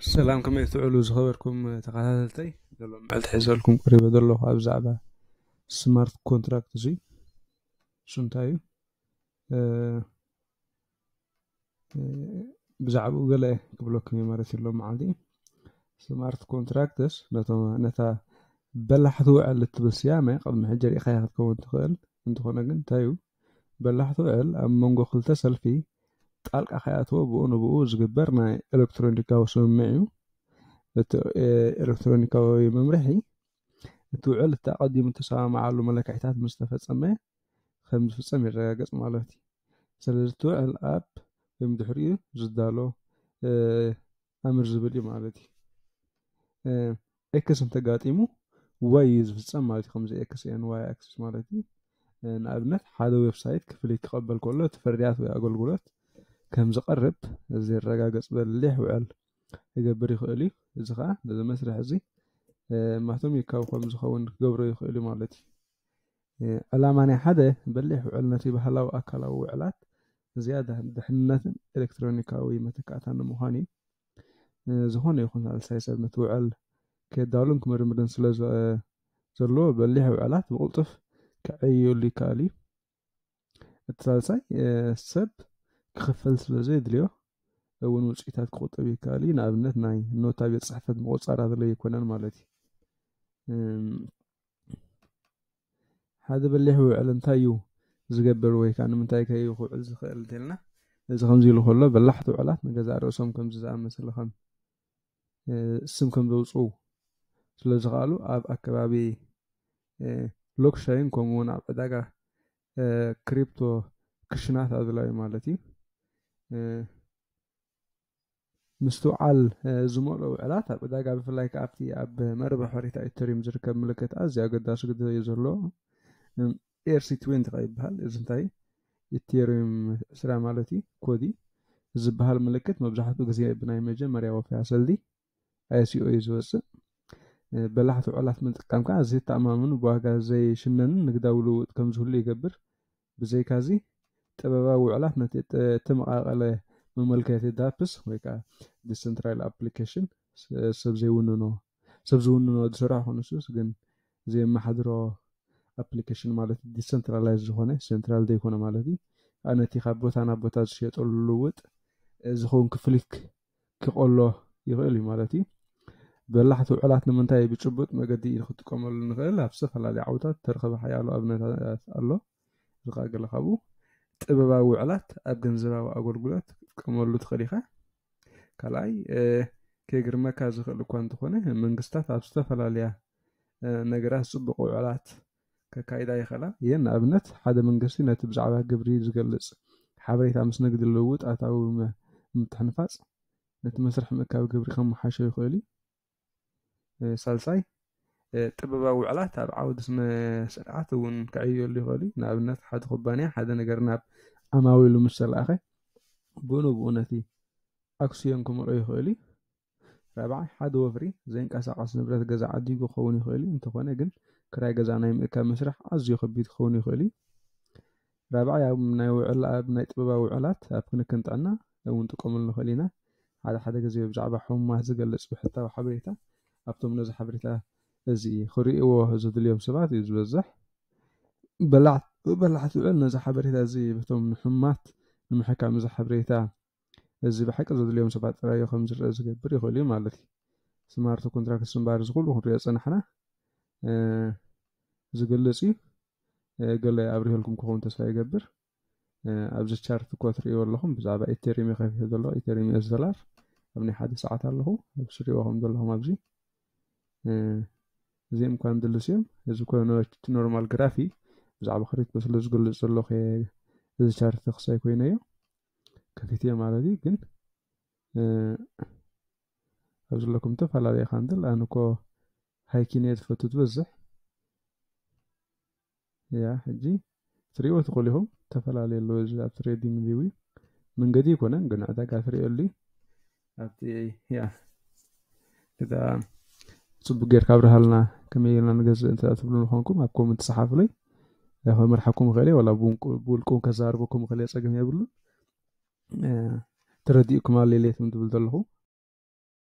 ሰላም፣ ከመይ ትውዕሉ ዝኸበርኩም ተኸታተልተይ? ዘሎ መዕልቲ ሒዘልኩም ቀሪበ ዘለኹ ኣብ ዛዕባ ስማርት ኮንትራክት እዚ እሱ እንታይ እዩ? ብዛዕባኡ ገለ ክብለኩም እየ ማለት ኣሎ መዓልቲ። ስማርት ኮንትራክትስ ነታ በላሕቲ ውዕል እትብል ስያመ ቅድሚ ሕጂ ርኢኻያ ክትከውን ትኽእል። እንተኾነ ግን እንታይ እዩ? በላሕቲ ውዕል ኣብ መንጎ ክልተ ሰልፊ ጣልቃ ከይኣተወ ብኡ ንብኡ ዝግበር ናይ ኤሌክትሮኒካዊ ስምምዕ እዩ። እቲ ኤሌክትሮኒካዊ መምርሒ እቲ ውዕል እቲ ኣቐዲሙ እተሰማምዓሉ መለክዕታት ምስ ተፈጸመ ከም ዝፍጸም የረጋግጽ ማለት እዩ። ስለዚ እቲ ውዕል ኣብ ወይም ድሕሪኡ ዝዳሎ ኣምር ዝብል እዩ ማለት እዩ። ኤክስ እንተጋጢሙ ዋይ እዩ ዝፍጸም ማለት እዩ። ከምዚ ኤክስ ኤን ዋይ ኣክሲስ ማለት እዩ። ንኣብነት ሓደ ዌብሳይት ክፍሊት ክቐበል ከሎ እቲ ፍርያት ወይ ኣገልግሎት ከም ዝቐርብ ዘረጋግጽ በሊሕ ውዕል ክገብር ይኽእል እዩ። እዚ ኸዓ ነዚ መስርሕ እዚ ማቶም ይካብ ከም ዝኸውን ክገብሮ ይኽእል እዩ ማለት እዩ። ዕላማ ናይ ሓደ በሊሕ ውዕል ነቲ ባህላዊ ኣካላዊ ውዕላት ዝያዳ ድሕንነትን ኤሌክትሮኒካዊ መተካእታን ንምዃን እዩ። ዝኾነ ይኹን ሳልሳይ ሰብ ነቲ ውዕል ከዳሉን ክምርምርን ስለ ዘለዎ በሊሕ ውዕላት ብቕልጡፍ ክዕየሉ ይከኣል እዩ። እቲ ሳልሳይ ሰብ ክኽፈል ስለ ዘየድልዮ እውን ውፅኢታት ክቁጠብ ይከኣል እዩ። ንኣብነት ናይ ኖታ ቤት ፅሕፈት ምቁፃር ኣድለዩ ኣይኮነን ማለት እዩ። ሓደ በሊሕ ውዕል እንታይ እዩ ዝገብር ወይ ከዓ ንምንታይ ከዩ ክውዕል ዝኽእል እንተልና፣ እዚ ከምዚ ኢሉ ከሎ በላሕቲ ውዕላት ንገዛእ ርእሶም ከምዚ ዝኣመሰለ ከም ስም ከም ዘውፅኡ ስለ ዝኽኣሉ ኣብ ኣከባቢ ብሎክሸይን ከምኡ እውን ኣብ ዕዳጋ ክሪፕቶ ክሽናት ኣድላዩ ማለት እዩ። ምስትውዓል ዝመልኦ ውዕላት ኣብ ዕዳጋ ብፍላይ ከኣ ኣብቲ ኣብ መርበብ ሓበሬታ ኢተሪም ዝርከብ ምልክት ኣዝዩ ኣገዳሲ ግደ እዩ ዘለዎ። ኤርሲ ትዌንቲ ከ ይበሃል። እዚ እንታይ ኢቴሪየም ዕስራ ማለት እዩ። ኮዲ ዝበሃል ምልክት መብዛሕትኡ ግዜ ብናይ መጀመርያ ወፈያ ሰልዲ ኣይሲኦ እዩ ዝወፅእ። በላሕቲ ውዕላት ምጥቃም ከዓ ዘይተኣማምኑ ብዋጋ ዘይሽነንን ንግዳዊ ልውውጥ ከም ዝህሉ ይገብር። ብዘይካዚ ጥበባዊ ውዕላት ነቲ እተመቓቐለ መመልከቲ ዳፕስ ወይ ከዓ ዲሰንትራል ኣፕሊኬሽን ሰብ ዘይውንኖ ሰብ ዝውንኖ ዝሰርሖ ኮነ ሱስ ግን ዘየመሓድሮ ኣፕሊኬሽን ማለት ዲሰንትራላይዝ ዝኾነ ሴንትራል ዘይኮነ ማለት እዩ። ነቲ ካብ ቦታ ናብ ቦታ ዝሸየጠሉ ልውውጥ ዝኸውን ክፍሊት ክቆሎ ይኽእል እዩ ማለት እዩ። በላሕቲ ውዕላት ንምንታይ ብጭቡጥ መገዲ ክንጥቀመሉ ንኽእል? ኣብ ዝተፈላለዩ ዓውታት ተረኸበ ሓያሎ ኣብነታት ኣሎ። እዚ ከዓ ገለ ካብኡ ጥበባዊ ውዕላት ኣብ ገንዘባዊ ኣገልግሎት ክትጥቀመሉ ትኽእል ኢኻ። ካልኣይ ከግርመካ ዝኽእል እኳ እንተኾነ መንግስታት ኣብ ዝተፈላለያ ነገራት ፅቡቅ ውዕላት ከካይዳ ይኽእላ እየን። ንኣብነት ሓደ መንግስቲ ነቲ ብዛዕባ ግብሪ ዝገልፅ ሓበሬታ ምስ ንግዲ ልውውጥ ኣታዊ ምትሕንፋፅ ነቲ መስርሕ ምእካብ ግብሪ ከመሓሾ ይኽእል እዩ። ሳልሳይ ጥበባዊ ውዕላት ኣብ ዓውዲ ስነ ስርዓት እውን ክዕየሉ ይኽእል እዩ። ንኣብነት ሓደ ኩባንያ ሓደ ነገር ናብ ዓማዊሉ ምስ ተለኣኸ ብኡ ንብኡ ነቲ ኣክስዮን ክመልኦ ይኽእል እዩ። ራብዓይ ሓደ ወፍሪ ዘይንቀሳቐስ ንብረት ገዛ ዓዲጉ ክኸውን ይኽእል እዩ። እንተኾነ ግን ክራይ ገዛ ናይ ምእካብ መስርሕ ኣዝዩ ከቢድ ክኸውን ይኽእል እዩ። ራብዓይ ኣብ ናይ ውዕል ኣብ ናይ ጥበባዊ ውዕላት ኣብ ክንክን ጥዕና እውን ጥቀመሉ ንኽእል ኢና። ሓደ ሓደ ግዜ ብዛዕባ ሕሙማት ዝገልጽ ብሕታዊ ሓበሬታ ኣብቶም ነዚ ሓበሬታ እዚ ክርእይዎ ዝድልዮም ሰባት እዩ ዝበዝሕ። በላሕቲ ውዕል ነዚ ሓበሬታ እዚ በቶም ንሕሙማት ንምሕካም እዚ ሓበሬታ እዚ ብሓቂ ዘድልዮም ሰባት ጥራዮ ከም ዝረአ ዝገብር ይኽእል እዩ ማለት እዩ። ስማርት ኮንትራክትስ እምበኣር እዚ ኩሉ ክንሪኦ ዝጸናሕና ዝገልጽ እዩ። ገለ ኣብሪሆልኩም ክኸውን ተስፋ ይገብር። ኣብዚ ቻርት እኮ ትርእይዎ ኣለኹም ብዛዕባ ኢቴሪም ከፊተ ዘለኹ ኢቴሪም ዩኤስ ዶላር ኣብ ናይ ሓደ ሰዓት ኣለኹ ኣብዚ ትርእይዎ ከም ዘለኹም ኣብዚ እዚኦም እኳ ንድልስ እዮም። እዚ እኮ ኖርማል ግራፊ ብዛዕባ ክሪፕቶ ስለ ዝገልጽ ዘሎ እዚ ቻርት ክሳይ ኮይነ እዮ ከፊትዮ ማለት እዩ። ግን ኣብ ዘለኩም ዝተፈላለዩ ካንድል ኣነ እኮ ሃይኪን እየ ዝፈቱ ዝበዝሕ። ያ ሕጂ ትሪእዎ ትኽእሉ ኢኹም። ተፈላለየ ኣለዎ እዚ ኣብ ትሬዲንግ ቪው መንገዲ ኣይኮነን ግን ዕዳጋ ትሪእየሉ ኣብቲ ያ እዛ ጽቡቅ ጌርካ ኣብርሃልና ከመይ ጌርና ንገዝእ እንተ ትብሉ ንኾንኩም ኣብ ኮመንት ጸሓፉለይ። ከመርሓኩም ይኽእል እየ ዋላ ብውልቁ ከዛርበኩም ይኽእል እየ ጸገም የብሉን። ተረዲእኩም ኣለይ ሌትም ትብል ዘለኹ